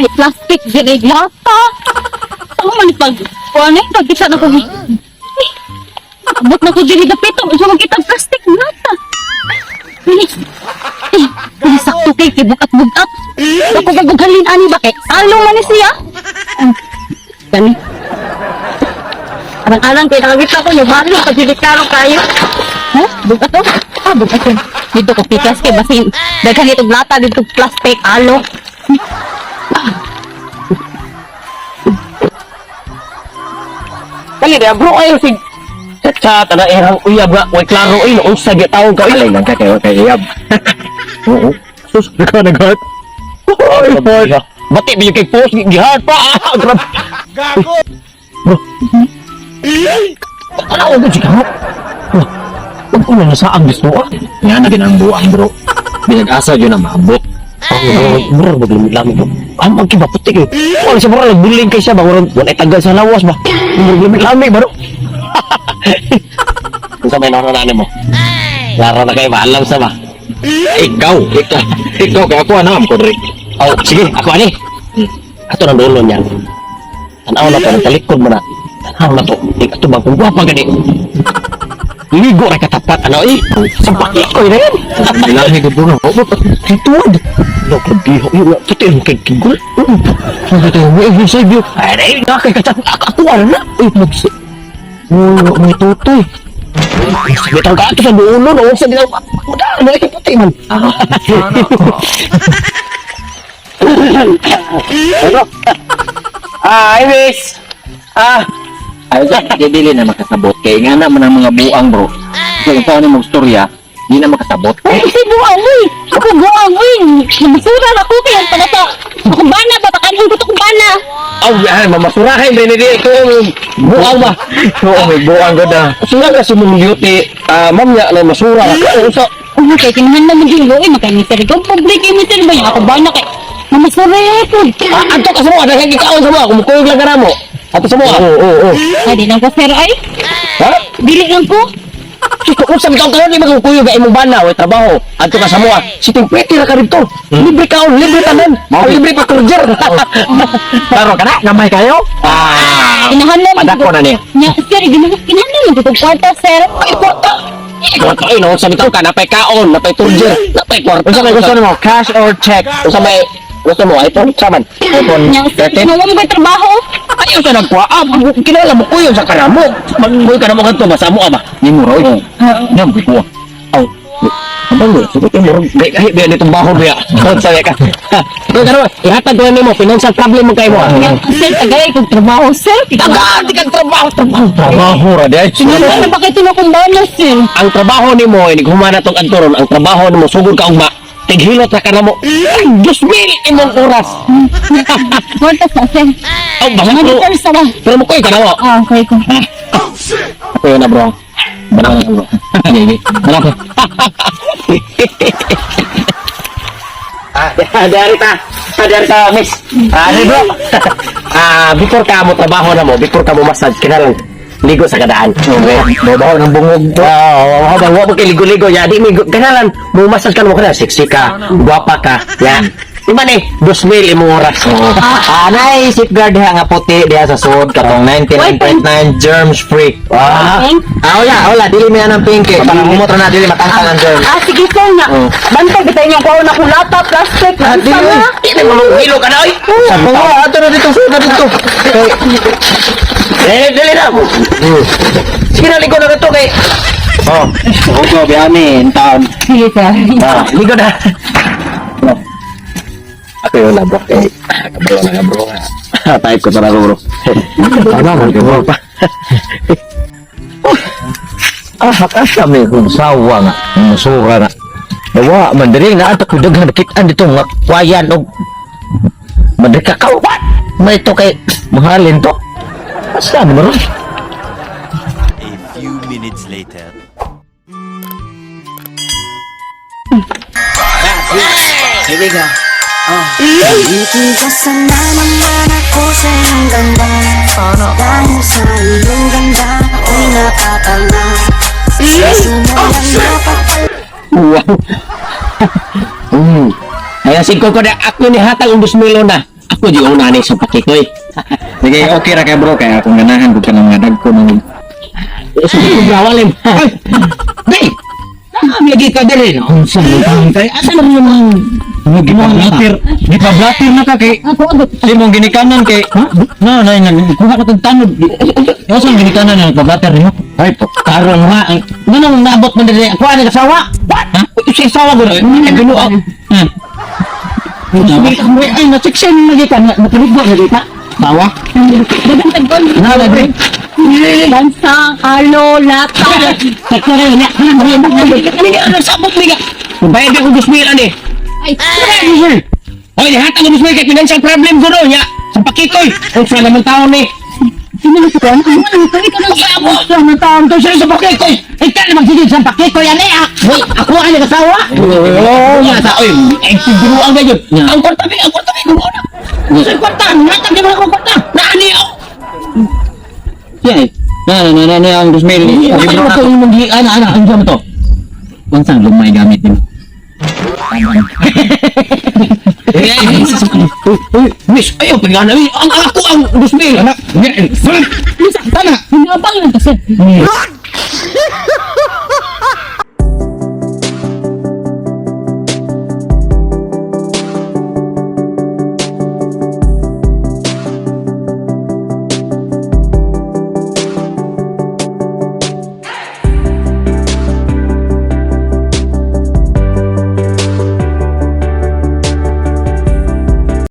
May plastic diri lata. Ako man pag kuan eh, pagkita na ko. Eh, abot na ko diri dapit. So magkita ang plastic lata. Bilis. Eh, kung sakto kay kay bugat-bugat. Ako gagughalin ani ba kay alo man ni siya. Ah, gani. Arang-arang kay nakakita ko yung balo kasi klaro kayo. Ha? Bugat to? Ah, bugat to. Dito ko pikas kay basin daghan itong lata dito plastic alo. Kali dia bro ayo sig chat ana erang uyab nga way klaro eh no unsa gyud tawon ka Alay lang ka kay kay Iyab. Oo. Sus ka naghat. Oy, bati ba yung kay post gihat pa ah, grabe. Gago. Bro. Ano ko gud ka? Wag ko na sa ang gusto ah. Nga na ginang buang bro. Binag-asa yun na maabot. Oh, bro, maglamig-lamig bro. Ah, magkiba puti kay. Wala siya bro, nagbuling kay siya ba wala tagal sa lawas ba. Murag lamig-lamig ba bro. Unsa may naroon mo? Laro na kayo, maalam sa ba? Ikaw, ikaw, ikaw kay ako anam ko dre. Oh, sige, ako ani. Ato na dulo niyan. Tanaw na to, talikod mo na. Tanaw na to. Ato ba kung gwapa gani. Ligo ra katapat ano eh. Sampaki ko na yan. Lamig ko bro. Oh, tituod. No, grabe. Yung puti ang kay kigul. Ay, sa iyo. Ay, nga kay kachat ako ano na. Uy, magsi. Uy, may tutoy. Bitaw ka ato sa dulo no, sa dinaw. Ano eh puti man. Ano? Ah, Iris. Ah, Ay sa dili na makasabot kay nga na man ang mga buang bro. Kaya kung paano mo storya, di na makasabot. Uy, kasi buang uy. Ako buang uy. Namasura na ko kay ang panata. Ako bana ba pakanin ko to kung bana. aw, ay, mamasurahin rin hindi ito. Buang ba? Oo, may buang gud ah. Sura ka si mong beauty. Ah, ma'am niya, na masura ka. Ano sa Uy, kay kinahan na maging uy, makay sir. Kung public kay sir ba yung ako bana kay mamasura ko. Ah, adto ka sa mga, dahil ikaon sa mga, kumukuyog lang ka na mo. Ato sa mga. Oo, oo, oo. Ay, di lang ko sir ay. Ha? Dili lang ko. Sus, kung sa bitaw ka di magkukuyog ka imong bana, way trabaho. Adto ka sa mga, siting pwede ra ka dito. Libre kaon, libre tanan. Libre pa cruiser. Klaro ka na, gamay kayo. Ah, Kinahan na Padako na niya. Nya, sir, kinahan na mo kwarta sir. Ay, kwarta. Kwarta, ay, no, sa bitaw ka, napay kaon, napay turger, napay kwarta. Unsa may gusto nimo? Cash or check? Unsa may gusto mo, iPhone? Saman? iPhone Nya, sir, 13? kinuha mo kay trabaho. Ayaw sa nagkuha. Ah, kilala mo kuyo sa karamo. Magbuhay ka na mo kanto, basta mo ama. Ni mo ra oy. Nyam ko. Aw. Abang mo, sugot yung murag. Ay, ay, biya nitong bahon biya. Sabi ka. Kaya ka naman, ihatag ko na nimo, financial problem mo kayo mo. ah. Nya, sir, tagay kog trabaho sir. Tagaan, di kang trabaho, trabaho. Trabaho ra di ay. Kinahan na ba kay tinukong bana sir? Ang trabaho nimo, ini humana tong anturon, ang trabaho nimo sugod ka ugma. Tighilot na ka na mo. Ay, Diyos mil imong oras. Kwarta sa sir. Aw, basta Mga bro. sir sa ba? Pero mo kuyo ka na mo. Ah, okay ko. Ako yun na bro. Banaw na bro. Sige, banaw ko. Ah, dari ta. Ah, dari ta, miss. Ah, di bro. Ah, before ka mo trabaho na mo, before ka mo massage, kinalang ligo sa kadaan. Okay. Babaw ng bungog bro. Oo, oh, oh, wa mo kay ligo-ligo ya, di mi kinalan mo massage ka mo kana sexy ka, gwapa ka, ya. Di man eh, 2,000 imong oras. Ah, nay safeguard diha nga puti diha sa sud katong 99.9 germs free. Ah, Ah, wala, wala dili may anang pinky. Para humot ra na dili matangkal ang germs. Ah, sige sir nga. Oh. Bantay kita inyong kuha na kulata, plastic, Ah, unsa dili. nga. di na mo hilo ka na oy. Sa ko ato na dito, sud na dito. Kay Dili dili na. Sige na ligo na dito kay. Oh, ugo biami taon. Sige sir. Ah, ligo na. Ako yun na bro. Eh, kabalo na nga bro. Type ko talaga bro. Ano man ko pa. Ah, asa may kung sawa nga, musura na. Nawa, man diri na ato ko daghan nakitaan dito nga kwayan og madri ka kawan. May to kay mahalin to. Asa man ron? A few minutes later. Itigasan na naman ako sa iyong ganda. Dahil sa iyong ganda ako'y napatanga. Sa sumulang napapal Wow. Ayan, singko ko na ako ni hatag ang 2,000 na. Ako di una ni sa pakikoy. Sige, okay ra kay bro kay akong ganahan kung kanang mga dagko ng Sa kubrawan lang. Ay! Bay! Lagi ka diri. Unsa man kay asa naman yung mga gipablatir, gipablatir na ka kay Ako agad. di mong ginikanan kay na na na kuha ka tag tanod. Asa ang ginikanan na nagpablatir nimo? Ay, karon nga. Nganong naabot mo diri? Ako ani kasawa. Ha? Sa sawa ko. Ay, binuo. Ha. Ay, nasiksyan lagi ka. Napaligwa lagi ka. Tawa? Dagang tagol. Na na bre. Bansa, halo, lata. Ano sabot niya? Bayad ako 2,000 ani. Ay, Oy, nihatag ko 2,000 kay financial problem ko no nya. Sa pakikoy. Unsa naman taon ni? Sino na sa kuwan? Ano na ito? Ikaw na Sa ako. Naman taon to siya sa pakikoy. Ikaw na magsigig sa pakikoy ani ah. Hoy, ako ani kasawa. Oo, nga sa oy, ay ang gayon. Ang kwarta bi, ang kwarta bi gumo na. Sa kwarta, natag di ba ako kwarta? Naani ako. Siya eh. Na na na na ang 2,000. Ano ko imong gi ana ana ang mo to? Unsang lumay gamit nimo? Uy, miss, ayo pagana ang ako ang 2,000. Anak, Hinabang lang kasi.